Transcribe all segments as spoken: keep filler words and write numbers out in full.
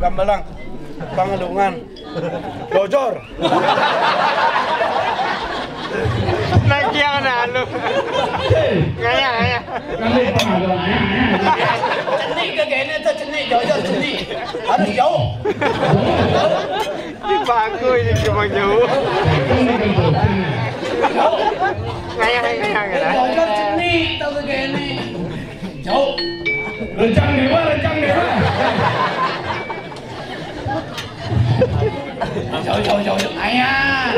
Gambalang. Pangalungan. Jojor. Lagi yang ada lu. Ngaya, ngaya. Cenik ke gini tuh cenik, jojor cenik. Harus jauh. Ini bagus ini cuma jauh. Ngaya, ngaya, ngaya. Jojor cenik tuh ke gini. Jauh. Rencang dewa, rencang dewa. Jauh, jauh, jauh, jauh. Ayah.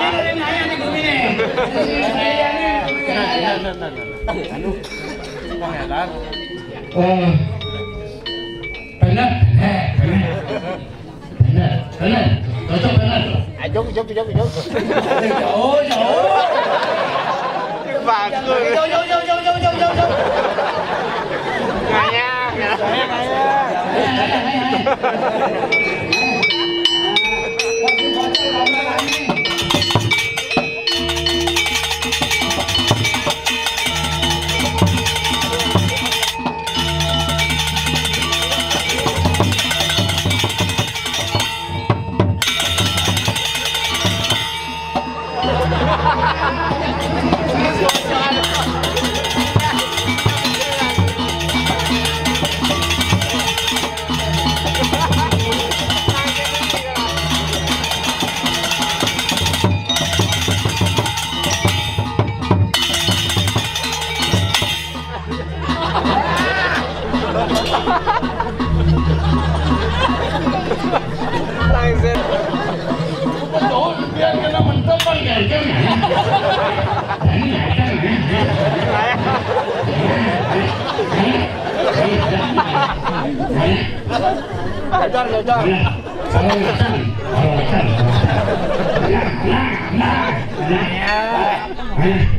Ini dari ayah nih, gumi nih. Ini dari ayah nih, gumi nih, ayah. Anu, Bang Edan. Oh. Benar, benar, benar. Benar, benar. Cocok benar. Ayo, jauh, jauh, jauh. Jauh, jauh. Bagus. Jauh, jauh, jauh. Ngayang, ya. Langsung. Biar kena mentok kan ganteng ya. Lejar, lejar. Kalau makan, kalau makan. Nah, nah, nah, nah.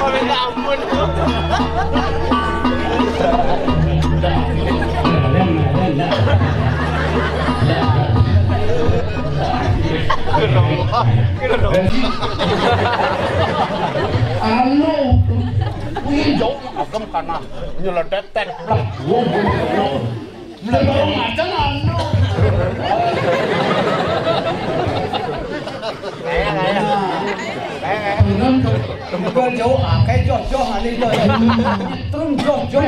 Oh, minta ampun. Anu, wih, jauh, agam kana, nyeledet, tet, blak. Belum aja anu. Dengan jauh, ah, kayak joh, joh, ada itu. Terus joh, joh.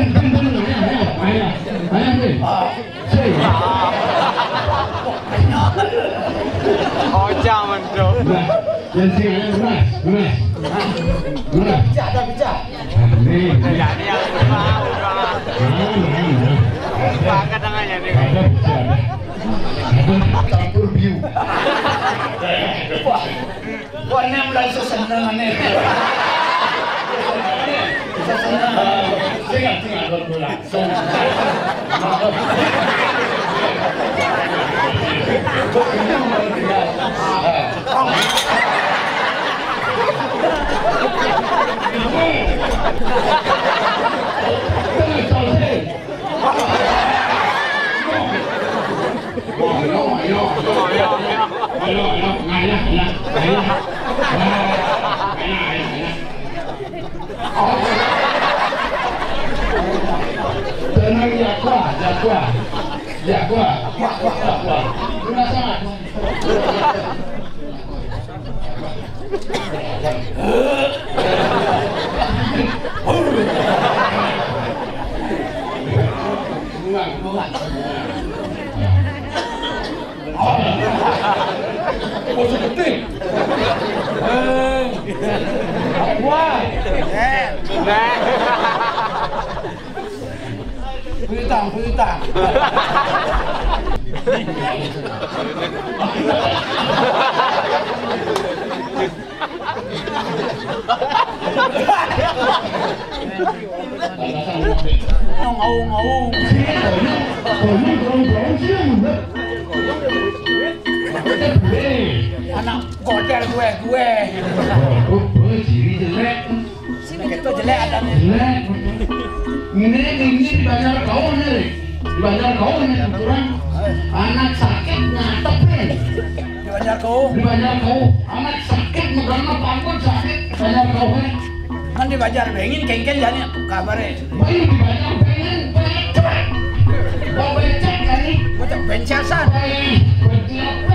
Ah. Ojang mentu. Nah, yang sing ayo, Mas, Mas. Mas. Pecah, dah pecah. Amin. Jadi yang udah, udah. Nah, nah, nah. Sepakat tangannya nih. Ada pecah, ada. Ada campur biu. Wah. Wah, ini mulai seseneng nih. Seseneng. Sing, sing, aku pulang. Tenang ya, kuat, ya, kuat. Ya, kuat. Kuat, kuat, kuat, kuat. Udah sangat. Bocah gedé. Eh. Wah. Bintang, bintang. Ngomong-ngomong. Anak godel gue, gue. Waduh, gue ciri jelek. Sini gitu jelek ada nih. Jelek. Ini, ini di Banjar Kau nih. Di Banjar Kau nih, ukuran anak sakit ngatep nih. Di Banjar Kau. Di Banjar Kau. Anak sakit, megang pangkut sakit. Banjar Kau nih. Kan di Banjar Bengin, kengken jani kabarnya. Bayu di Banjar Bengin, becek. Mau becek, jani. Becek bencasan. Bayu, becek.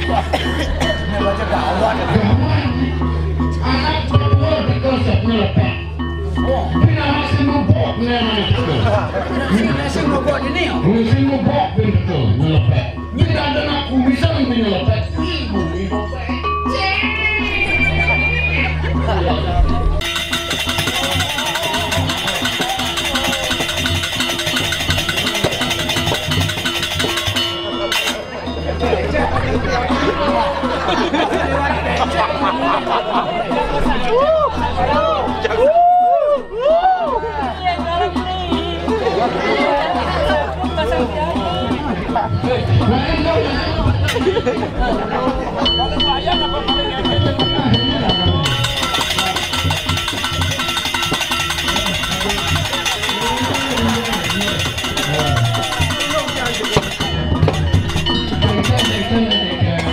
Wah, ini baca gawat. Gawat. Anak kedua betul set nyelepet. Oh. Pina masih mabok nih anak itu. Masih, masih mabok ini ya? Masih mabok betul nyelepet. Ini ada nak kumisan ini nyelepet. Ibu, ibu.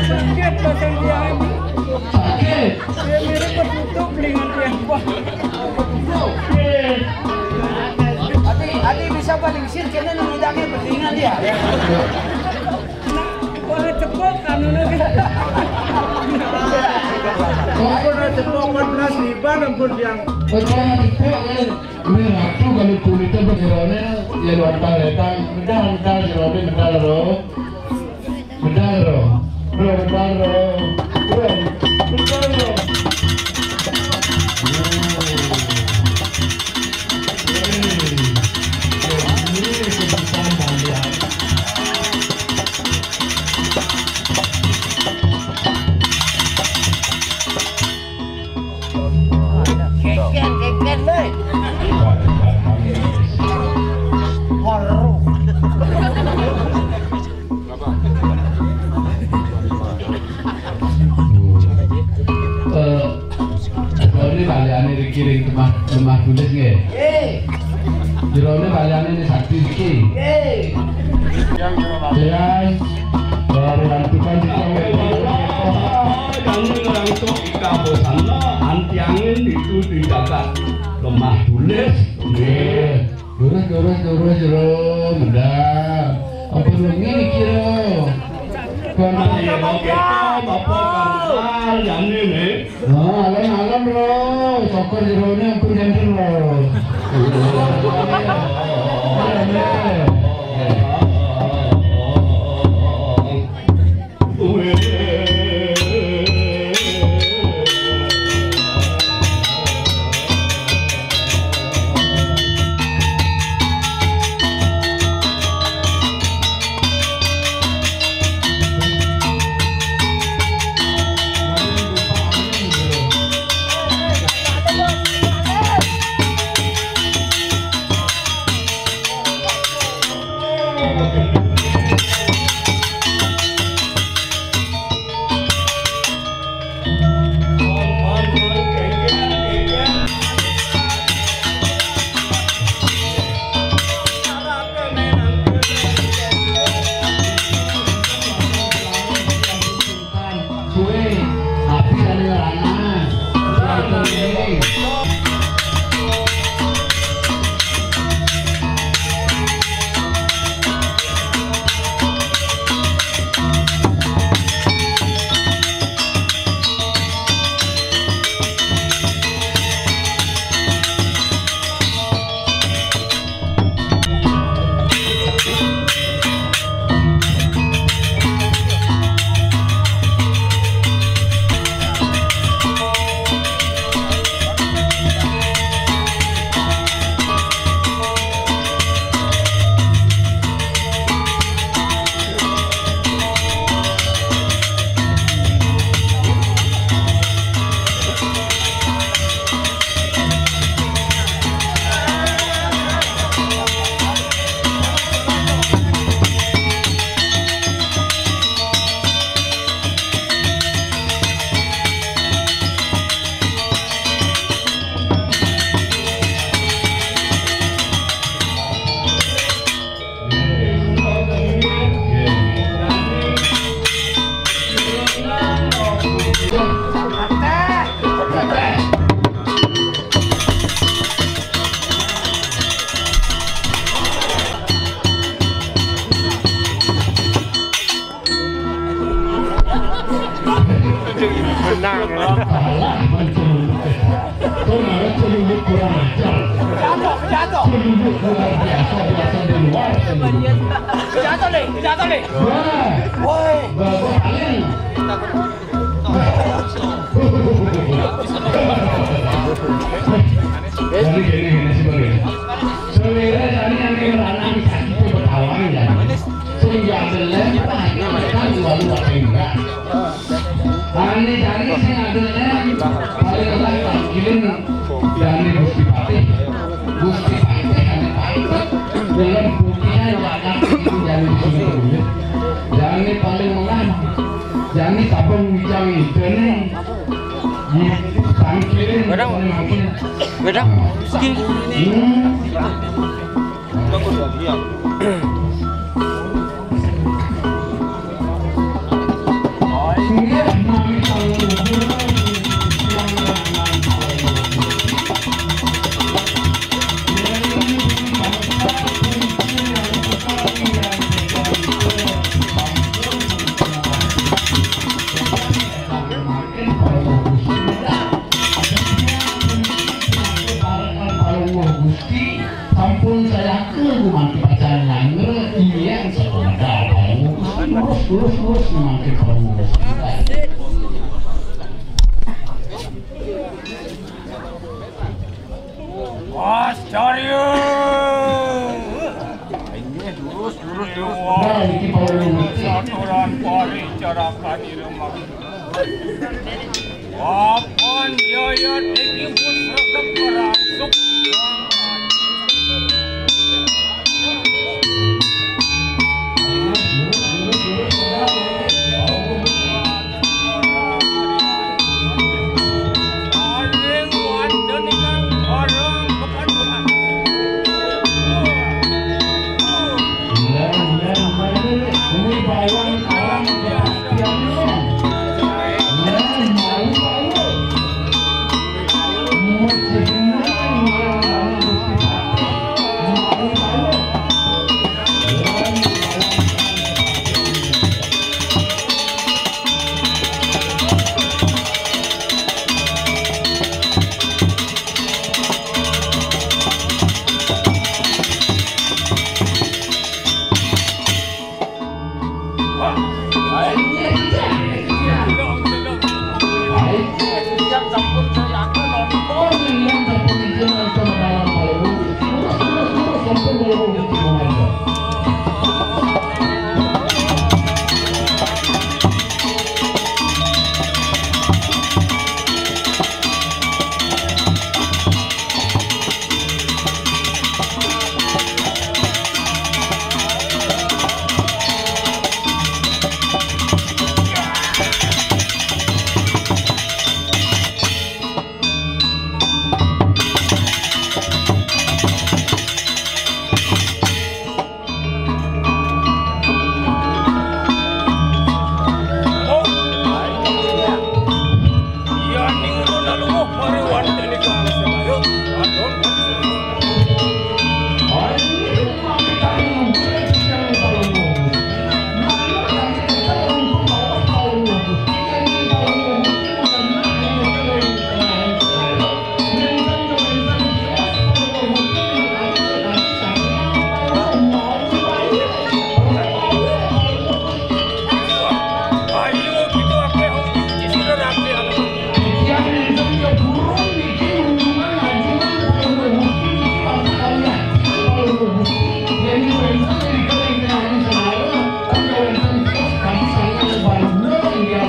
Sakit, pasang dia. Sakit. Dia mirip ketutup telinga dia. Wah. Adi, adi bisa paling sir, kena nang idangnya berlingan dia. Wah, cepok, anu lagi. Wah, cepok, empat belas ribu, ampun, yang. Wah, cepok, eh. Ini ratu kalau kulitnya berjerone, ya luar biasa. Bentar, bentar, jerone, bentar, bro. Bentar, bro. Bro, bentar, bro. Bro, bentar, bro. Keken, keken, deh. Horor. Eh, jerone baliane riki ring lemah, lemah tulis nggih. Nggih. Jerone baliane ning sakti iki. Nggih. Yang baru tukang kita. Kami ngerantuk ika bosanna, antiangin itu tindakan lemah tulis. Nggih. Lurus, lurus, lurus, lurus, medal. Ampun wengi iki lho. Kon ya, Bapak Kartal, jane ne. Oh, alon-alon lho. Sokor jerone ampun janten lho. Jatuh. Penduduk luar biasa, biasa di luar penduduk. Jatuh, Le. Jatuh, Le. Wah. Woi. Bapak paling. Jadi gini, gini sih, Bang, ya. Selera tadi yang kena anak sakit itu bertawang, ya. Sehingga ada lem, kan, baru pakai enggak. Tani-tani sing ada lem, paling enggak tangkilin dari Gusti Patih. Gusti Patih ada pantut, dalam putihnya ada dari Gusti Patih. Jadi paling enggak, jadi tabung wijang itu nih. Wedang. Wedang. Hmm. Sampun saya ke gumanti pacan langgar, iya, sepeda, lurus, lurus, lurus, makin lurus. Mas Caryo. Ini lurus, lurus, lurus. Dewa. Nah, ini kalau lurus. Saturan pari carakan ireng. Papan yayat iki pusaka perang sukma.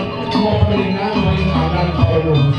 Paling wonten ingkang bareng kepaduan.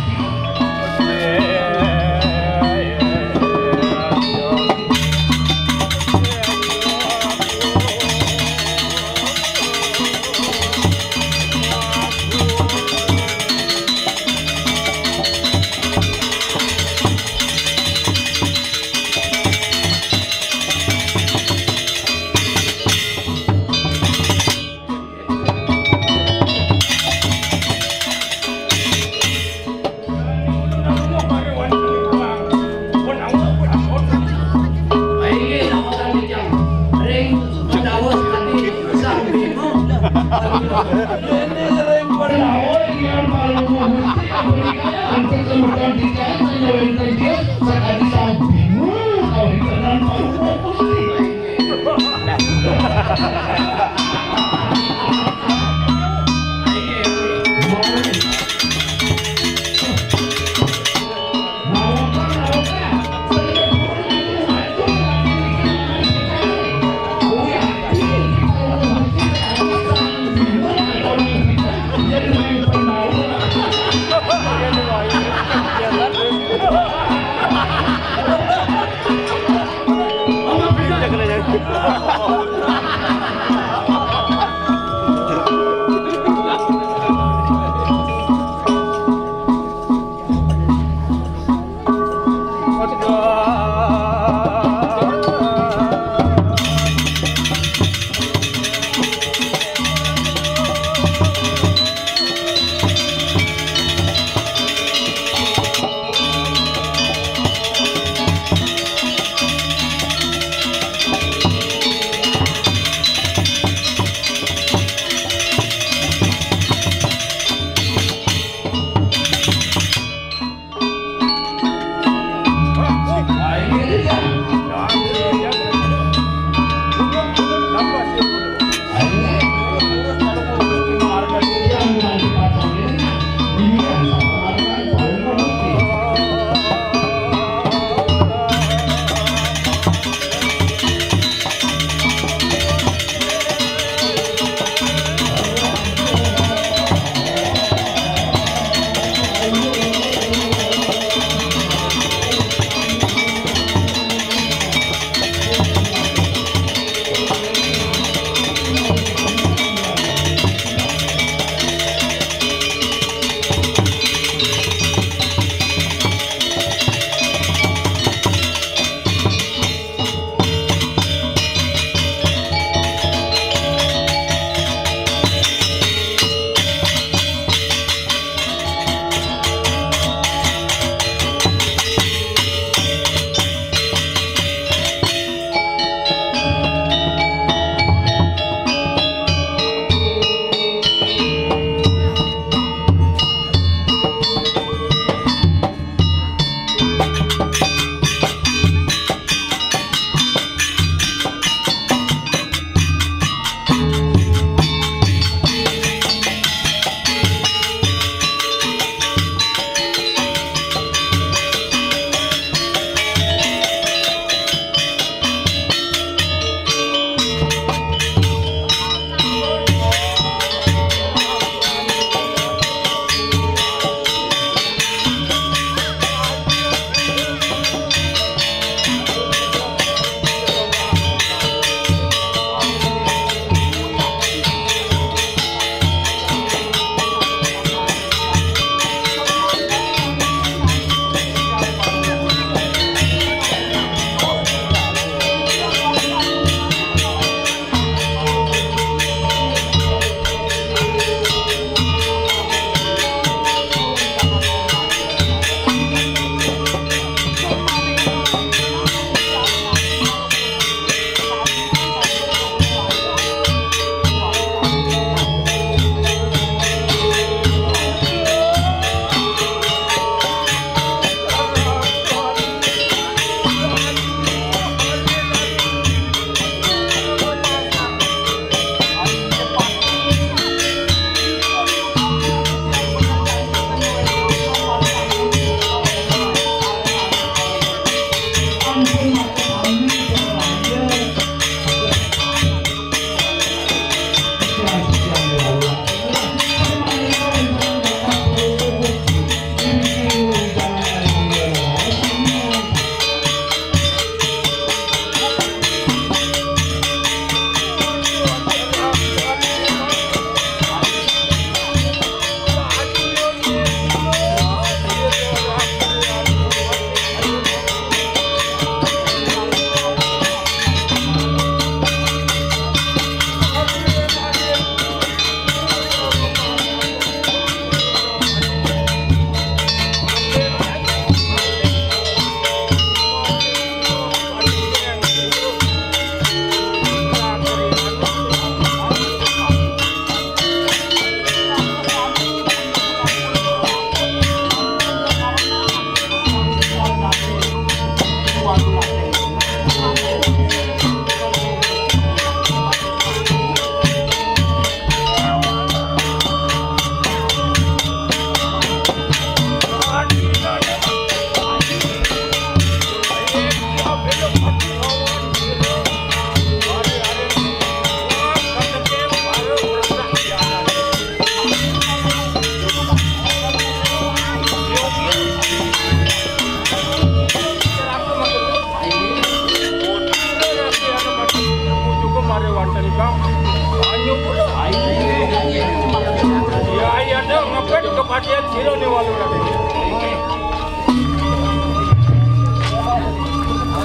Latihan sira ni walu lagi.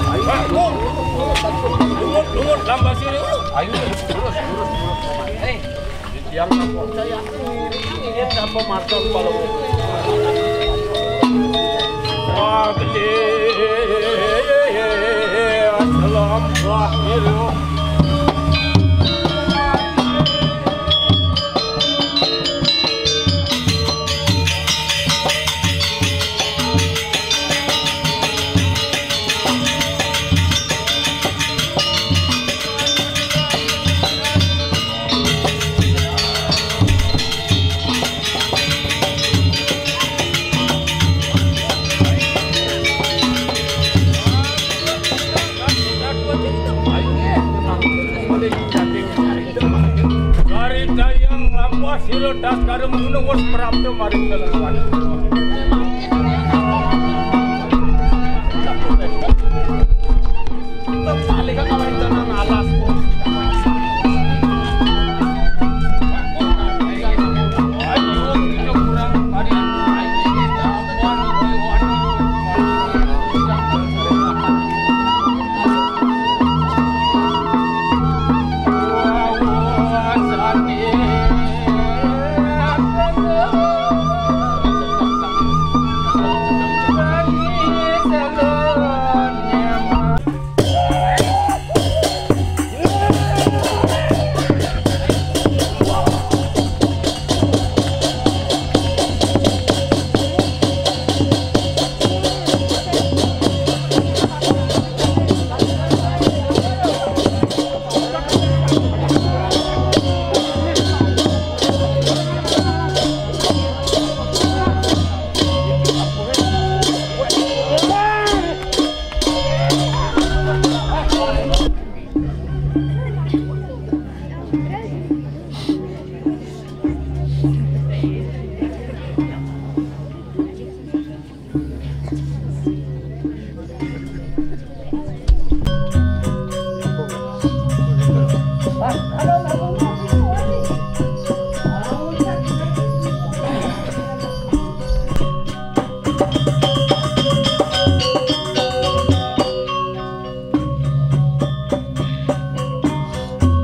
Ayo, lumut, lumut, lumut, lambah sini. Ayo, lurus, lurus, lurus. Hei, yang apa? Saya ini, ini apa mata kepala? Wah, gede. Assalamualaikum. Dari dayang lampah sira das karung gunung wis prapta maring lelenggahan.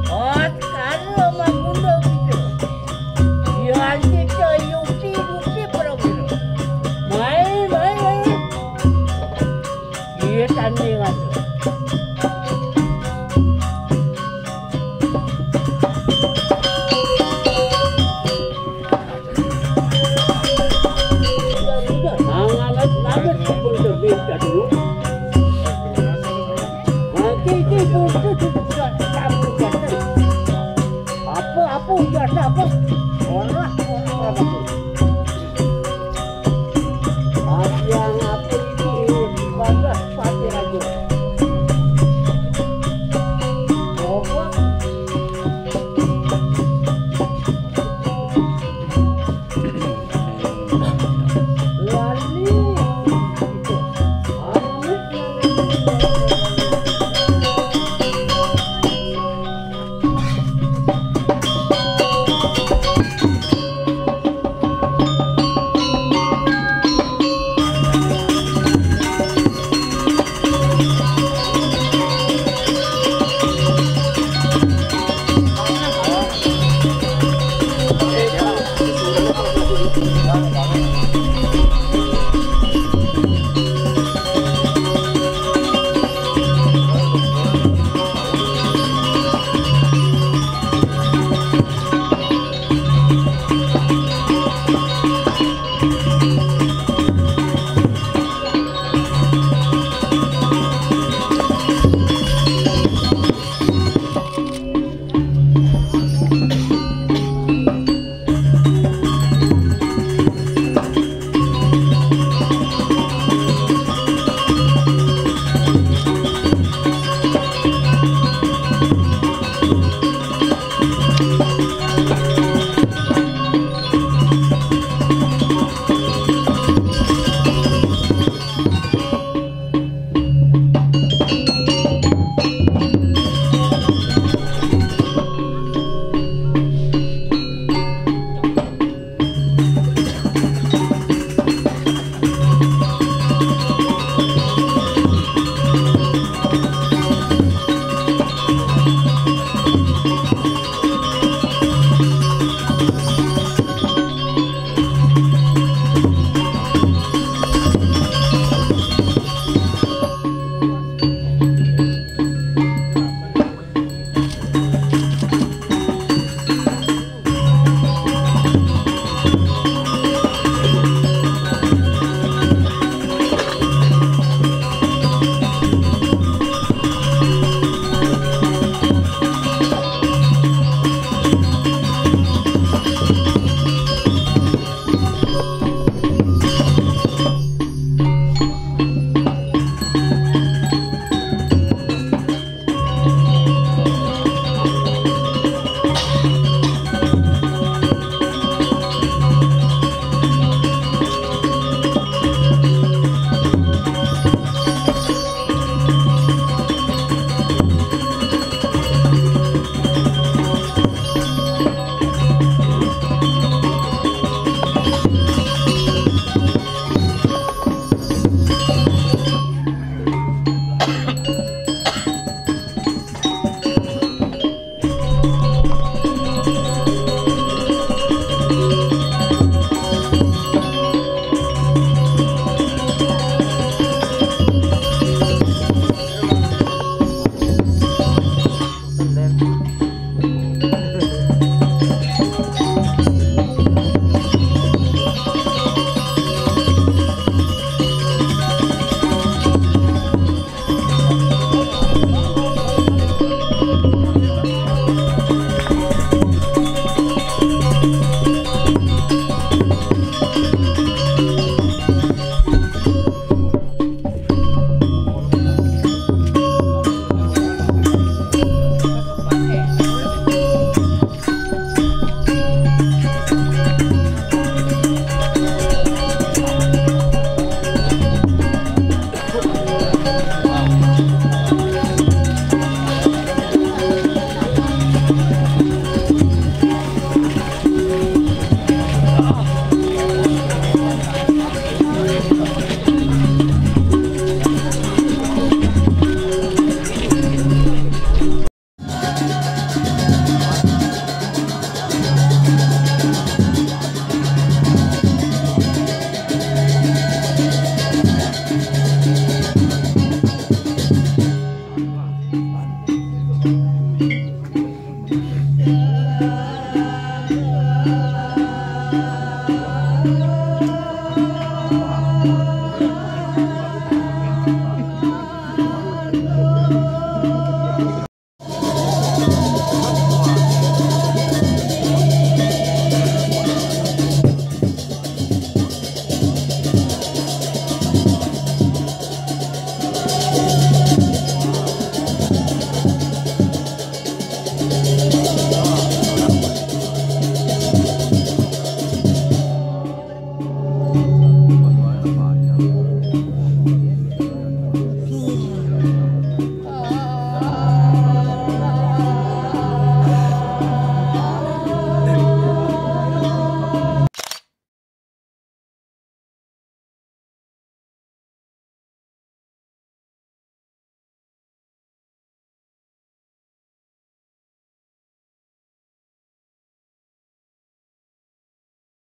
Oskar Magunda gitu. Yan kita yukti yukti pura-pura. Mai, mai, mai. Iya tandingan. Ang alat-alat sa pagsabi sa tulong. Ang kiki pun